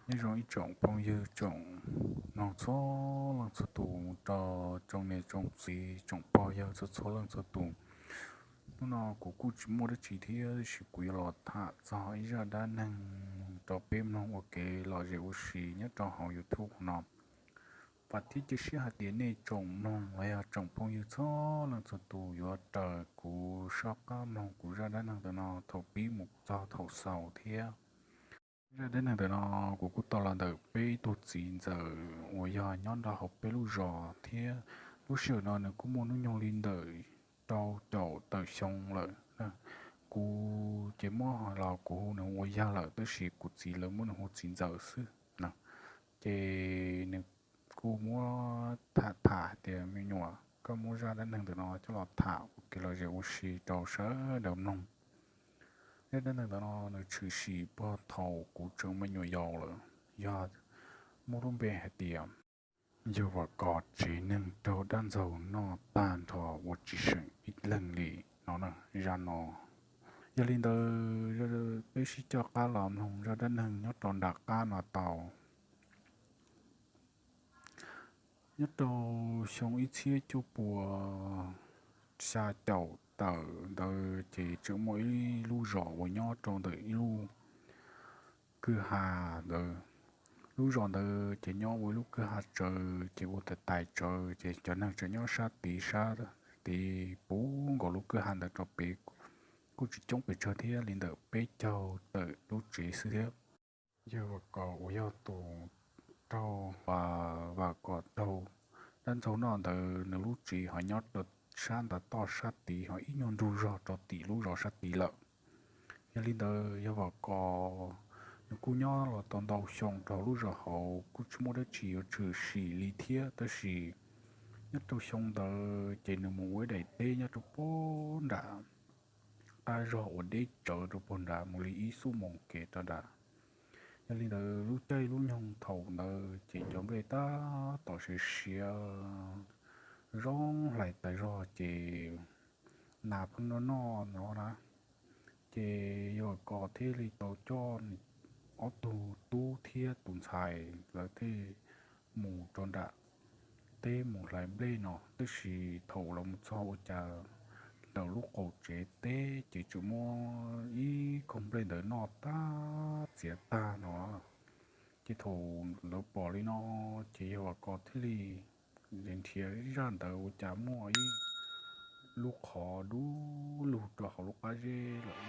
Nyob zoo ib tsoom phooj ywg tsoom mloog txhua leej txhua tus, rau tsoom niam tsoom txiv tsoom pog yawg txhua txhua leej txhua tus. Hnub no kuv kuj tsis muaj dab tsi thiab, tab sis kuv yuav los tham txog ib zaj dab neeg rau peb mloog ua kev lom zem ua si nyob rau hauv YouTube no. Vam thiab cia siab hais tias nej tsoom mloog los yog tsoom phooj ywg txhua leej txhua tus yuav raws kuv soj qab mloog kuv zaj dab neeg ntawm no thaum pib mus txog thaum xaus thiab. Zaj dab neeg ntawm no kuv kuj tau los ntawm peb ib tug txiv ntxawm uas yog nyob nrog hauv peb lub zos thiab. Lub sij hawm no nws kuj muaj hnub nyoog li ntawm rau caum tawm xyoo lawm. Kuv ces muab los kuv hu nws ua yawg lawm, tab sis kuv txiv lawv muab nws hu txiv ntxawm xwb. Ces nws kuj muab tham tham hais tias, me nyuam, koj muab zaj dab neeg ntawm no coj los tham ua kev lom zem ua si rau sawv daws mloog. Zaj dab neeg ntawm no nws tshwm sim puag thaum kuv tseem me nyuam yaus lawm, yog muab lub npe hais tias, yawg Vam Kos tsev neeg raug dab ntxaug noj tag nrho ua tsis seem ib leeg li no. Zaj no, yog li ntawd peb sib coj qab los mloog zaj dab neeg nyob rau nram qab no tau. Nyob rau xyoo ib txhiab cuaj pua xya caum tawm ntawd ces tseem muaj ib lub zos uas nyob rau ntawm ib lub kwj ha ntawd. Lub zos ntawd ces nyob ua ib lub kwj ha tsawv, ces ua tais tais tsawv, ces cov neeg tseem nyob sab tid sab tid puv nkaus lub kwj ha ntawd rau pem, kuj tsis coob pes tsawg thiab, li ntawm peb caug tawm lub tsev xwb thiab. Yawg Vam Kos uas yog tus raug, Vam Kos raug dab ntxaug noj ntawd, nws lub tsev ho nyob rau sab ntav toj sab tid, ho ib nyuag ntug zog rau tim lub zos sab tid lawm. Yog li ntawd yawg Vam Kos nws kuj nyob los tau ntau xyoo rau lub zos hauv, kuj tsis muaj dab tsi yuav tshwm sim li thiab. Tab sis nyob rau xyoo ntawd ces nws mus ua ib daim teb nyob rau puag nram qab zog uas deb tsawv rau puag nrad mus li ib xuab moos kev rau nrad. Yog li ntawd lub caij lub nyoog thaum ntawd ces cov nplej tab tom siav siav zoo hlais tas zog ces nas pheej noj noj no na. Ces yawg Vam Kos thiaj li tau coj ob tug tub thiab tus ntxhais lawv thiaj mus rau nram teb mus hlais nplej no. Tab sis thaum lawv mus txog ua cas ntawm lub qaum tsev teb ces tseem muaj ib koog nplej ntawd noj tag txiav tag no. Ces thaum lawv pom li no ces yawg Vam Kos thiaj li nrhiav zaj ntawd ua cas muaj ib lub qhov dub lug rau hauv lub qab zeb lawm.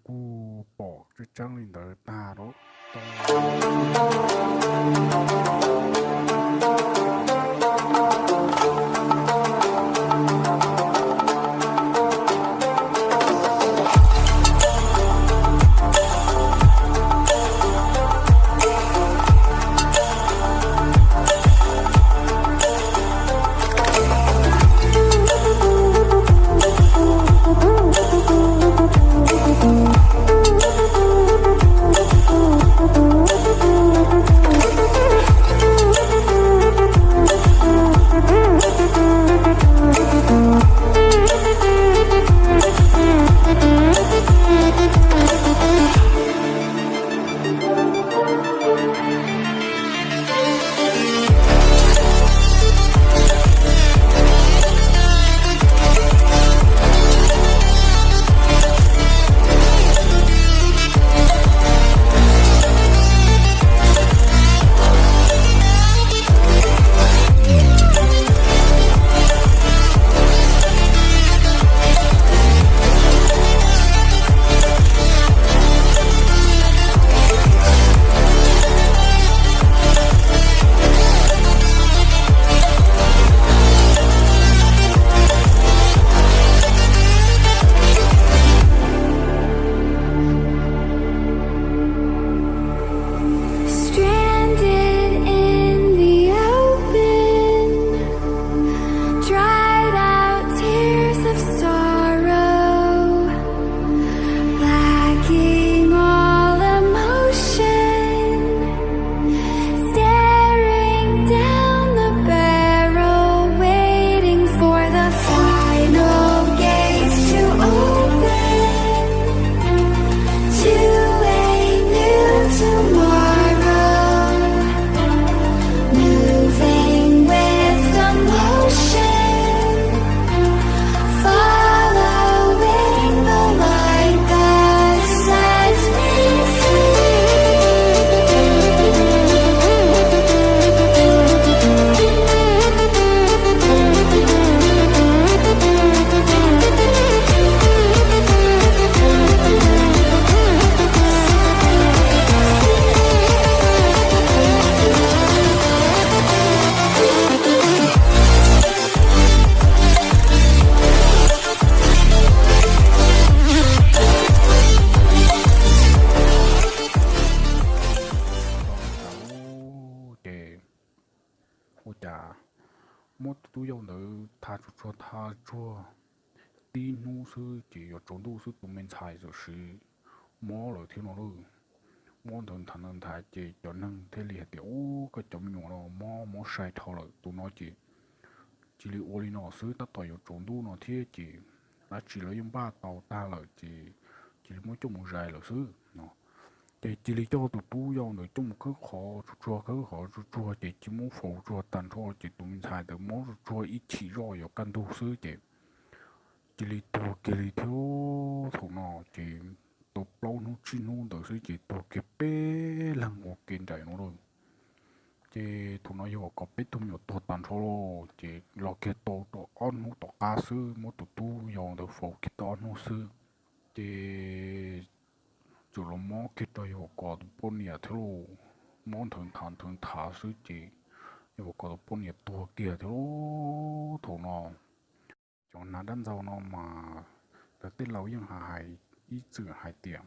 kuj pom tseeb tseeb li ntawd tag lawm. Stranded in the open, dried out tears of sorrow, lacking all emotion, staring down the barrel, waiting for the final gates to open to a new tomorrow, moving with the motion, following the light that sets me free. Ces ua cas muab tus tub yau ntawd tha tsuag tsuag tha tsuag tib hnub xwb ces yuav tsaus ntuj xwb tus me ntxhais txawm siv mob lawm thiab no lauj. Mob ntawd nthav nthav nthav ces cov neeg thiaj li hais tias, Ub, koj cov me nyuam no mob mob sai dhau lawm. Tus no ces cia li ua li no xwb, tab tom yuav tsaus ntuj no thiab ces dab tsi lawv yeej npaj tau tag lawm ces cia li muab coj mus zais lawm xwb no. Ces cia li coj tus tub yau ntawd coj mus khawb qhov tsuag tsuag, khawb qhov tsuag tsuag ces cia li muab faus tsuag tag nrho ces tus me ntxhais ntawd mob tsuag tsuag ib chim zoj yuav kaj ntug xwb ces cia li tuag kiag li thiab. Thaum no ces tau plaub hnub tsib hnub ntawd xwb ces tuag kiag peb leeg ua ke nraim no lauj. Ces thaum no yawg Vam Kos peb tug me nyuam tuag tag nrho lauj, ces los kiag tau rau ob hnub tom qab xwb, muab tus tub yau ntawd faus kiag tau ob hnub xwb, ces txawm los mob kiag rau yawg Vam Kos tus poj niam thiab lauj. Mob nthawv nthav nthawv nthav xwb ces yawg Vam Kos tus poj niam tuag kiag thiab lauj. Thaum no cov hnav dab ntxaug no mas lawv tej laus yeej hais ib txwm hais tias,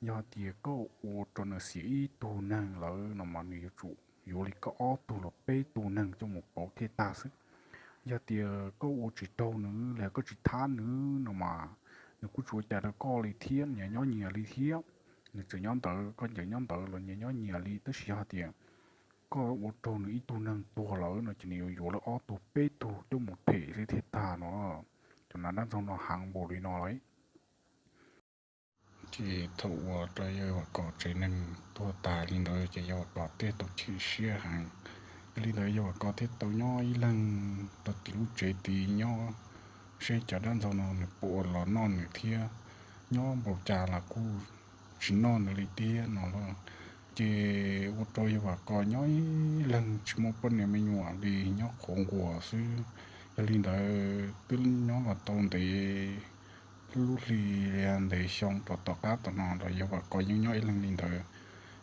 yog tias koj ua rau nws xiam ib tug neeg lawm no mas nws yuav tsum yuav li koj ob tug los peb tug neeg coj mus pauv kiag tag xwb. Yog tias koj ua tsis raug nws los koj tsis thab nws no mas nws kuj tsis ua cas rau koj li thiab, nyias nyob nyias li thiab. Nws tseem nyob ntawd, koj tseem nyob ntawd los nyias nyob nyias li, tab sis yog tias koj ua raug nws ib tug neeg tuag lawm no ces nws yuav yuav lawv ob tug peb tug coj mus them xwb thiaj tag no. Cov hnav dab ntxaug no heev npaum li no lawm. Ces thaum uas rau yawg Vam Kos tsev neeg tuag tas li ntawd ces yawg Vam Kos thiaj tau chim siab heev. Yog li ntawd yawg Vam Kos thiaj tau nyob ib leeg rau tim lub tsev tid nyob seb cov dab ntxaug no nws puas los noj nws thiab, nyob npaum cas los kuj tsis noj nws li thiab no lauj. Ces ua rau yawg Vam Kos nyob ib leeg tsis muaj poj niam me nyuam li, nyob qhuav nquas xwb. Yog li ntawd twb nyob los tau ntev lub hli ntev xyoo rau tom qab tom no los yawg Vam Kos yeej nyob ib leeg li ntawd.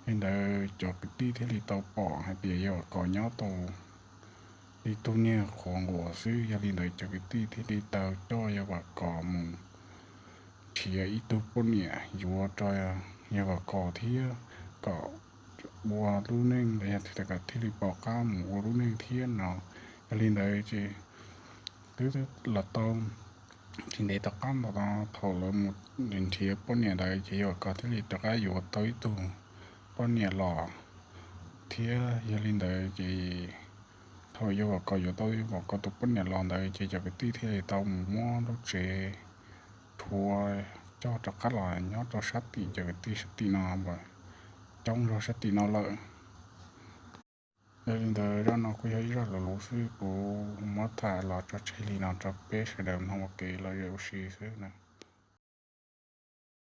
Li ntawd cov kwv tij thiaj li tau pom hais tias yawg Vam Kos nyob tau ib tug niag qhuav nquas xwb. Yog li ntawd cov kwv tij thiaj li tau coj yawg Vam Kos mus nrhiav ib tug poj niam yuav rau yawg Vam Kos thiab kom ua lub neej los yog tias kom thiaj li pom qab mus ua lub neej thiab no. Yog li ntawd ces twb los tau tsis ntev tom qab ntawd no thaum lawv mus nrhiav poj niam ntawd ces yawg Vam Kos thiaj li rov qab yuav tau ib tug poj niam los thiab. Yog li ntawd ces thaum yawg Vam Kos yuav tau yawg Vam Kos tus poj niam los ntawd ces cov kwv tij thiaj li tau mus muab lub tsev rhuav coj rov qab los nyob rau sab tim cov kwv tij sab tim no coob zog sab tim no lawm. Yog li ntawd zaj no kuj yog ib zaj lus luv xwb, kuv muab tham los tso tseg li no rau peb sawv daws mloog ua kev lom zem ua si xwb na.